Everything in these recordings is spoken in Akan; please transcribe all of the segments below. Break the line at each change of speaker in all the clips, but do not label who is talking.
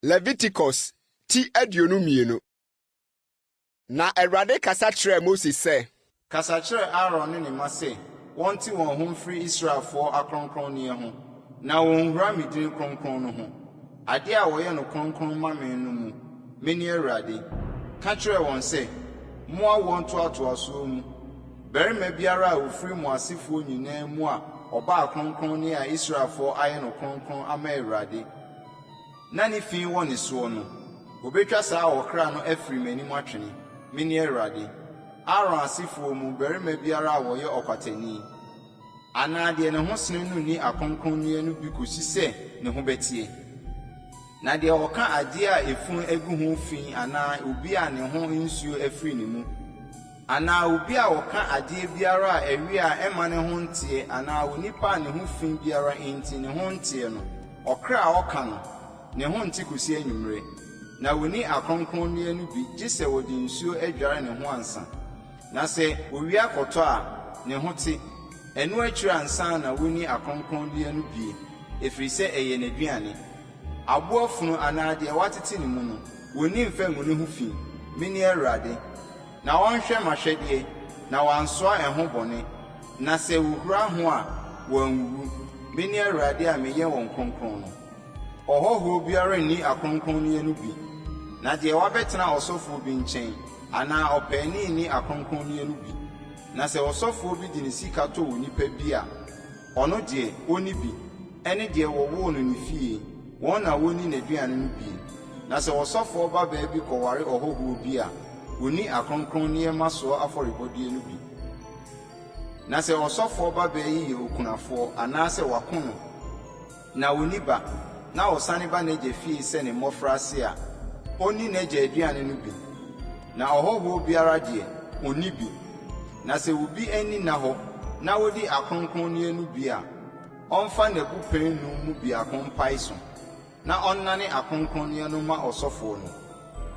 Leviticus ti 22. Na Awurade kasa kyerɛɛ Mose sɛ.
Kasa kyerɛ Aaron ne ne mma sɛ wɔnte wɔn ho mfiri Israelfoɔ akronkronneɛ ho, na wɔnnhura me din kronkron no ho, adeɛ a wɔyɛ no kronkron ma me no mu. Mene Awurade. Ka kyerɛ wɔn sɛ, 'Mo awoɔ ntoatoasoɔ mu, barima biara a ɔfiri mo asefoɔ nyinaa mu a ɔba akronkronneɛ a Israelfoɔ ayɛ no kronkron ama Awurade, na ne fi wɔ ne soɔ no, wɔbɛtwa saa ɔkra no afiri m'anim atwene. Mene Awurade. Aaron asefoɔ mu barima biara a ɔyɛ ɔkwatani, anaa deɛ ne ho sene no nni akronkronneɛ no bi kɔsi sɛ ne ho bɛteɛ. Na deɛ ɔka adeɛ a efunu agu ho fi anaa obi a ne ho nsuo afiri ne mu, anaa obi a ɔka adeɛ biara a ɛwe a ɛmma ne ho nteɛ anaa onipa a ne ho fi biara nti ne ho nteɛ no, ɔkra a ɔka no, ne ho nte kɔsi anwummerɛ. Na ɔnni akronkronneɛ no bi gye sɛ wɔde nsuo adware ne ho ansa. Na sɛ owia kɔtɔ a, ne ho te. Ɛno akyiri ansa na wɔnni akronkronneɛ no bie, ɛfiri sɛ ɛyɛ n'aduane. Aboa funu anaa deɛ wɔatete ne mu no, wɔnni mfa ngu ne ho fi. Mene Awurade. Na ɔnhwɛ m'ahwɛdeɛ, na wansoa ɛho bɔne, na sɛ wɔhura ho a, wɔanwuwu. Mene Awurade a meyɛ wɔn kronkron no. Ɔhɔhoɔ biara nni akronkronneɛ no bi, na deɛ wabɛtena ɔsɔfoɔ bi nkyɛn, anaa ɔpaani nni akronkronneɛ no bi. Na sɛ ɔsɔfoɔ bi de ne sika tɔ onipa bi a, ɔno deɛ, ɔnni bi, ɛne deɛ wɔwoo no ne fie, wɔn na wɔnni n'aduane no bie. Na sɛ ɔsɔfoɔ babaa bi kɔware ɔhɔhoɔ bi a, ɔnni akronkronneɛ mmasoɔ afɔrebɔdeɛ no bi. Na sɛ ɔsɔfoɔ babaa yi yɛ okunafoɔ anaasɛ wɔako no, na ɔnni ba, na ɔsane ba n'agya fie sɛ ne mmɔfraase a, ɔnni n'agya aduane no bi. Na ɔhɔhoɔ biara deɛ, ɔnni bi. Na sɛ obi ani nna hɔ na ɔdi akronkronneɛ no bi a, ɔmfa n'abupɛn nnum mu biako mpae so, na ɔnnane akronkronneɛ no mma ɔsɔfoɔ no.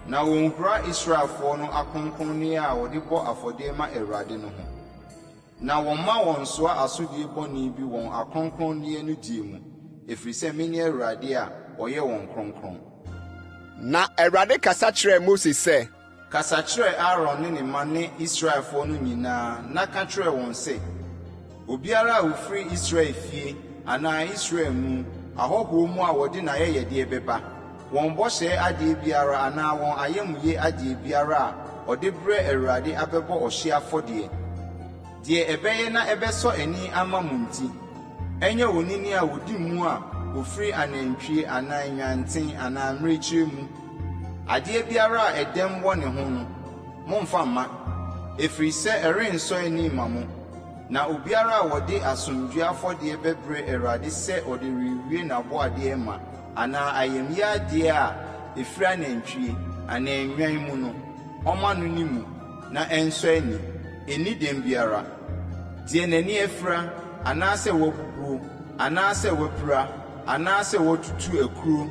Na wɔnhura Israelfoɔ no akronkronneɛ a wɔde bɔ afɔdeɛ ma Awurade no ho. Na wɔmma wɔnnsoa asodie bɔne bi wɔn akronkronneɛ no die mu, ɛfiri sɛ mene Awurade a ɔyɛ wɔn kronkron.
Na Awurade kasa kyerɛɛ Mose sɛ.
Kasa kyerɛ Aaron ne ne mma ne Israelfoɔ no nyinaa na ka kyerɛ wɔn sɛ, Obiara a ɔfiri Israel fie anaa Israel mu ahɔhoɔ mu a wɔde n'ayɛyɛdeɛ bɛba, wɔn bɔhyɛ adeɛ biara anaa wɔn ayamye adeɛ biara a ɔde brɛ Awurade abɛbɔ ɔhyeɛ afɔdeɛ, deɛ ɛbɛyɛ na ɛbɛsɔ ani ama mo nti, ɛnyɛ onini a ɔdi mu a ɔfiri anantwie anaa nnwanten anaa mmirekyie mu. Adeɛ biara a ɛdɛm wɔ ne ho no, mommfa mma, ɛfiri sɛ ɛrensɔ ani mma mo. Na obiara a ɔde asomdwoeɛ afɔdeɛ bɛbrɛ Awurade sɛ ɔde rewie n'aboadeɛ ma anaa ayamye adeɛ a ɛfiri anantwie anaa nnwan mu no, ɔmma no nni mu na ɛnsɔ ani, ɛnni dɛm biara. Deɛ n'ani afira, anaasɛ wabubuo, anaasɛ wapira, anaasɛ watutu akuro,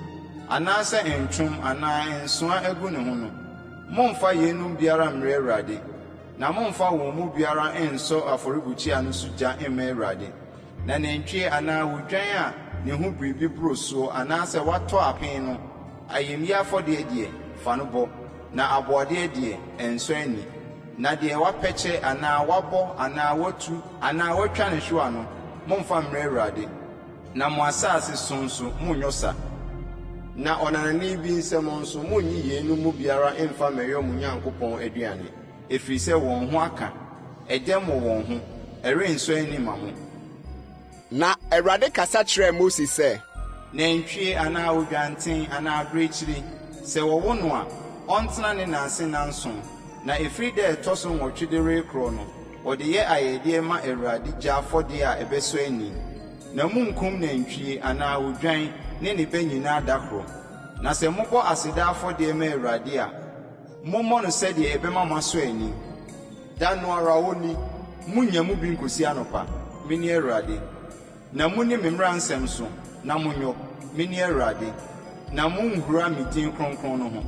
anaasɛ ntwom anaa nsoa agu ne ho no, mommfa yeinom biara mmrɛ Awurade, na mommfa wɔn mu biara nnsɔ afɔrebukyia no so gya mma Awurade. Na nantwie anaa odwan a ne ho biribi boro soɔ anaasɛ watɔ apen no, ayamyi afɔdeɛ deɛ, fa no bɔ, na aboadeɛ deɛ, ɛnsɔ ani. Na deɛ wapɛkyɛ anaa wabɔ anaa watu anaa wɔatwa ne hwewa no, mommfa mmrɛ Awurade. Na mo asase so nso, monnyɔ sa. Na ɔnanani bi nsam nso, monnyi yeinom mu biara mmfa mmɛyɔ mo Nyankopɔn aduane, ɛfiri sɛ wɔn ho aka, ɛdɛm wɔ wɔn ho, ɛrensɔ ani mma mo.
Na Awurade kasa kyerɛɛ Mose sɛ.
Nantwie anaa odwanten anaa abirekyire, sɛ wɔwo no a, ɔntena ne na ase nnanson, na ɛfiri da a ɛtɔ so nwɔtwe de rekorɔ no, wɔde yɛ ayɛyɛdeɛ ma Awurade gya afɔdeɛ a ɛbɛsɔ ani. Na munnkum nantwie anaa odwan ne ne ba nyinaa da koro. Na sɛ mobɔ aseda afɔdeɛ ma Awurade a, mommɔ no sɛdeɛ ɛbɛma moasɔ ani. Da no ara ɔnni, monnya mu bi nkɔsi anɔpa. Mene Awurade. Na monni me mmara nsɛm so, na monyɔ. Mene Awurade. Na monnhura me din kronkron no ho.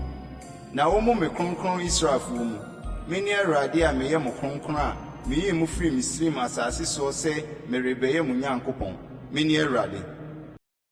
Na wommu me kronkron Israelfoɔ mu. Mene Awurade a meyɛ mo kronkron a meyii mo firii Misraim asase soɔ sɛ merebɛyɛ mo Nyankopɔn. Mene Awurade.